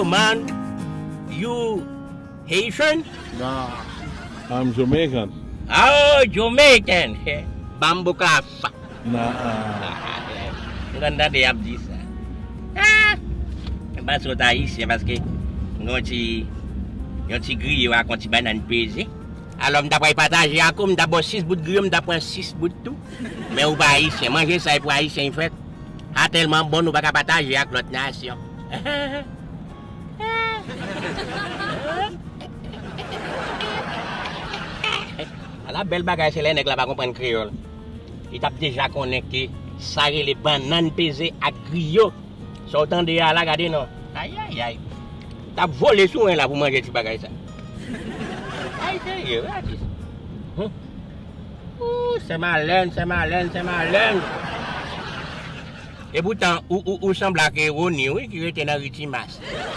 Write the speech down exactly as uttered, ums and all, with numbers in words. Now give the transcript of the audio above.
Man, you Haitian? Nah, I'm Jamaican. Oh, Jamaican. Bamboo clap. Nah. M konn tande y ap di sa. Ah! M panse w t ayisyen paske yon ti yon ti griyo ak yon ti bannann peze. Alò m ta pral pataje ak ou, m ta ba w sis bout griyo, m ta pran sis bout tou. Men ou pa ayisyen, manje sa e pou ayisyen fèt. A tèlman bon nou pa ka pataje ak lòt nasyon. Ala bèl bagay se lè nèg la pa konprann kreyòl. Li t ap deja konnen ke sa rele bannann peze ak griyo. Sa w tande a la, gade non. Ayayay. T ap vole sou wen la pou manje ti bagay sa. Ay serye wi atis. Ooh, Sè Malèn, Sè Malèn, Sè Malèn. Epoutan ou ou ou sanble ak Eroni wi ki rete nan ri Timas.